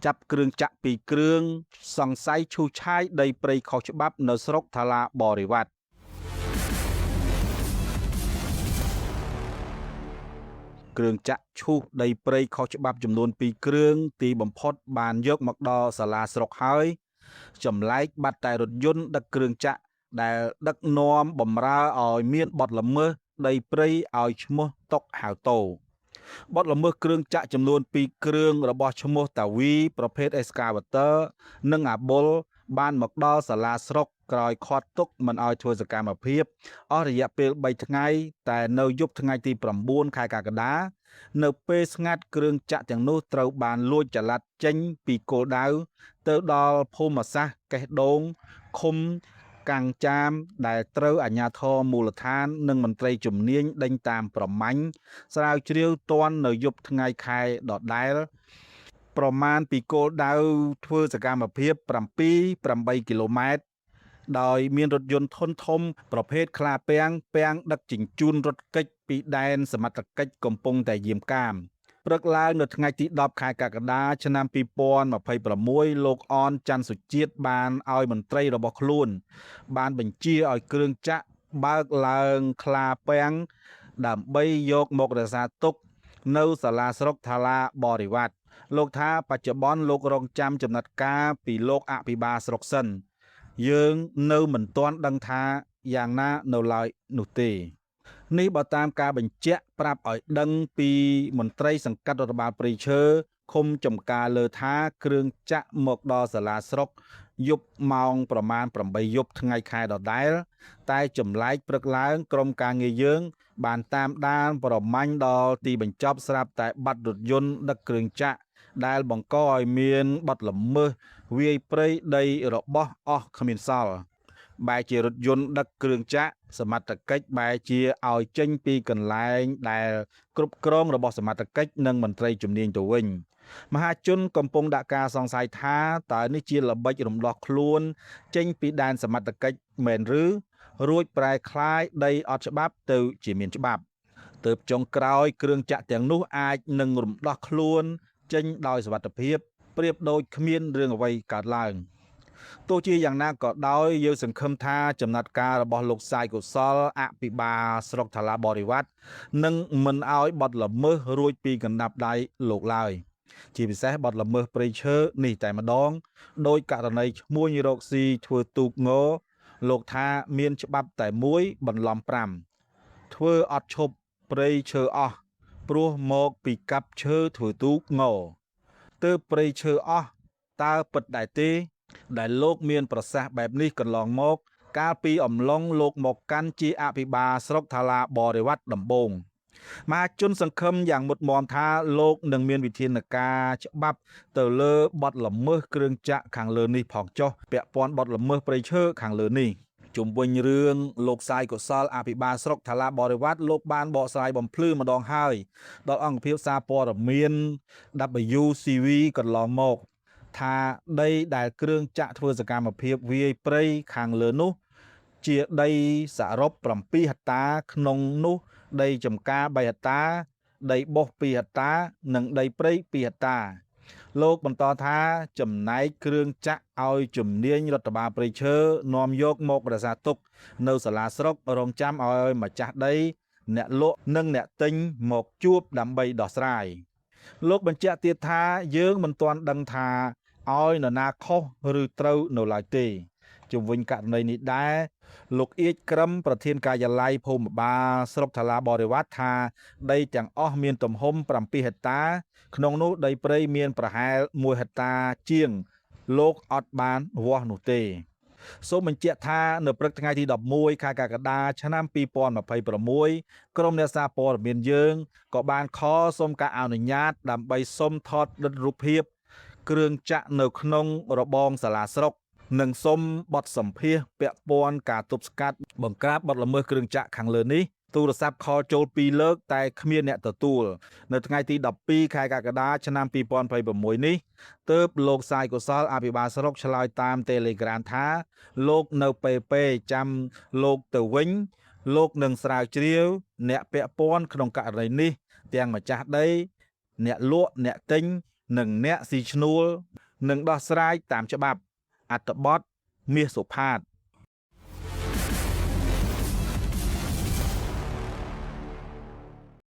ចាប់គ្រឿងចាក់ពីរគ្រឿងសង្ស័យឈូសឆាយដីព្រៃខុសច្បាប់នៅស្រុកថាឡាបរិវ៉ាត់គ្រឿងចាក់ឈូសដីព្រៃខុសច្បាប់ចំនួន2គ្រឿងទីបំផុតបានយកមកដល់សាលាស្រុកហើយចម្លែកបាត់តែរថយន្តដឹកគ្រឿងចាក់ដែលដឹកនាំបំរើឲ្យមានបទល្មើសដីព្រៃឲ្យឈ្មោះតុកហៅតោបទល្មើសគ្រឿងចាក់ចំនួន2គ្រឿងរបស់ឈ្មោះតាវីប្រភេទអេស្កាវ៉ាទ័រនិងអាបុលបានមកដល់សាលាស្រុកក្រោយខាត់ទុកមិនឲ្យធ្វើសកម្មភាពអស់រយៈពេល3ថ្ងៃតែនៅយប់ថ្ងៃទី9ខែកក្កដានៅពេលស្ងាត់គ្រឿងចាក់ទាំងនោះត្រូវបានលួចចល័តចេញពីគោលដៅទៅដល់ភូមិសាស្ត្រកេះដូងឃុំកាំងចាមដែលត្រូវអាជ្ញាធរមូលដ្ឋាននិងមន្ត្រីជំនាញដេញតាមប្រមាញ់ស្រាវជ្រាវទាន់នៅយប់ថ្ងៃខែដដែលប្រមាណពីគោលដៅធ្វើសកម្មភាព7-8គីឡូម៉ែត្រដោយមានរថយន្តធុនធំប្រភេទខ្លាពាំងពាំងដឹកជញ្ជូនរថកិច្ចពីដែនសមត្ថកិច្ចកំពុងតែយាមកាមព្រឹកឡើងនៅថ្ងៃទី10ខែកក្កដាឆ្នាំ2026លោកអនច័ន្ទសុជាតិបានឲ្យមន្ត្រីរបស់ខ្លួនបានបញ្ជាឲ្យគ្រឿងចាក់បើកឡើងខ្លាពាំងដើម្បីយកមករក្សាទុកនៅសាលាស្រុកថាឡាបរិវ៉ាត់លោកថាបច្ចុប្បន្នលោករងចាំចំណាត់ការពីលោកអភិបាលស្រុកសិនយើងនៅមិនទាន់ដឹងថាយ៉ាងណានៅឡើយនោះទេនេះបើតាមការបញ្ជាក់ប្រាប់ឲ្យដឹងពីមន្ត្រីសង្កាត់រដ្ឋបាលព្រៃឈើឃុំចំការលើថាគ្រឿងចាក់មកដល់សាលាស្រុកយប់ម៉ោងប្រមាណ8យប់ថ្ងៃខែដដែលតែចម្លែកព្រឹកឡើងក្រុមការងារយើងបានតាមដានប្រមាញ់ដល់ទីបញ្ចប់ស្រាប់តែបាត់រថយន្តដឹកគ្រឿងចាក់ដែលបង្កឲ្យមានបទល្មើសវាយព្រៃដីរបស់អស់គ្មានសល់បែរជារថយន្តដឹកគ្រឿងចាក់សមត្ថកិច្ចបែរជាឲ្យចេញពីកន្លែងដែលគ្រប់គ្រងរបស់សមត្ថកិច្ចនិងមន្ត្រីជំនាញទៅវិញមហាជនកំពុងដាក់ការសង្ស័យថាតើនេះជាល្បិចរំដោះខ្លួនចេញពីដែនសមត្ថកិច្ចមែនឬរួចប្រែក្លាយដីអត់ច្បាប់ទៅជាមានច្បាប់ទើបចុងក្រោយគ្រឿងចាក់ទាំងនោះអាចនឹងរំដោះខ្លួនចេញដោយសុវត្ថិភាពប្រៀបដូចគ្មានរឿងអ្វីកើតឡើងទោះជាយ៉ាងណាក៏ដោយយើងសង្ឃឹមថាចំណាត់ការរបស់លោកសាយកុសលអភិបាលស្រុកថាឡាបរិវ៉ាត់នឹងមិនឲ្យបទល្មើសរួចពីកណ្ដាប់ដៃលោកឡើយជាពិសេសបទល្មើសព្រៃឈើនេះតែម្ដងដោយករណីឈ្មួញរកស៊ីធ្វើទូកងលោកថាមានច្បាប់តែមួយបន្លំ5ធ្វើអត់ឈប់ព្រៃឈើអស់ព្រោះមកពីកាប់ឈើធ្វើទូកងទើបព្រៃឈើអស់តើពិតដែរទេដែលលោកមានប្រសាសន៍បែបនេះកន្លងមកកាលពីអំឡុងលោកមកកាន់ជាអភិបាលស្រុកថាឡាបរិវ៉ាត់ដំបូងមហាជនសង្ឃឹមយ៉ាងមុតមមថាលោកនឹងមានវិធានការច្បាប់ទៅលើបទល្មើសគ្រឿងចាក់ខាងលើនេះផងចុះពាក់ព័ន្ធបទល្មើសព្រៃឈើខាងលើនេះជុំវិញរឿងលោកសាយកុសលអភិបាលស្រុកថាឡាបរិវ៉ាត់លោកបានបកស្រាយបំភ្លឺម្ដងហើយដល់អង្គភាពសារព័ត៌មាន WCV កន្លងមកថាដីដែលគ្រឿងចាក់ធ្វើសកម្មភាពវាយព្រៃខាងលើនោះជាដីសរុប7ហិកតាក្នុងនោះដីចំការ3ហិកតាដីបោះ2ហិកតានិងដីព្រៃ2ហិកតាលោកបន្តថាចំណែកគ្រឿងចាក់ឲ្យជំនាញរដ្ឋបាលព្រៃឈើនាំយកមករក្សាទុកនៅសាលាស្រុករងចាំឲ្យម្ចាស់ដីអ្នកលក់និងអ្នកទិញមកជួបដើម្បីដោះស្រាយលោកបញ្ជាក់ទៀតថាយើងមិនទាន់ដឹងថាឲ្យនរណាខុសឬត្រូវនៅឡើយទេជុំវិញករណីនេះដែរលោកអៀចក្រឹមប្រធានការិយាល័យភូមិបាលស្រុកថាឡាបរិវ៉ាត់ថាដីទាំងអស់មានទំហំ7ហិកតាក្នុងនោះដីព្រៃមានប្រហែល1ហិកតាជាងលោកអត់បានវាស់នោះទេសូមបញ្ជាក់ថានៅព្រឹកថ្ងៃទី11ខែកក្កដាឆ្នាំ2026ក្រុមអ្នកសារព័ត៌មានយើងក៏បានខលសុំការអនុញ្ញាតដើម្បីសុំថតដិតរូបភាពគ្រឿងចាក់នៅក្នុងរបងសាលាស្រុកនិងសុំបទសម្ភាសន៍ពាក់ព័ន្ធការទប់ស្កាត់បង្ក្រាបបទល្មើសគ្រឿងចាក់ខាងលើនេះទូរស័ព្ទខលចូល2លើកតែគ្មានអ្នកទទួលនៅថ្ងៃទី12ខែកក្កដាឆ្នាំ2026នេះទើបលោកសាយកុសលអភិបាលស្រុកឆ្លើយតាម Telegram ថាលោកនៅពេចាំលោកទៅវិញលោកនឹងស្រាវជ្រាវអ្នកពាក់ព័ន្ធក្នុងករណីនេះទាំងម្ចាស់ដីអ្នកលក់អ្នកទិញ និងអ្នកស៊ីឈ្នួលនឹងដោះស្រាយតាមច្បាប់ អត្ថបទមាសសុផាត។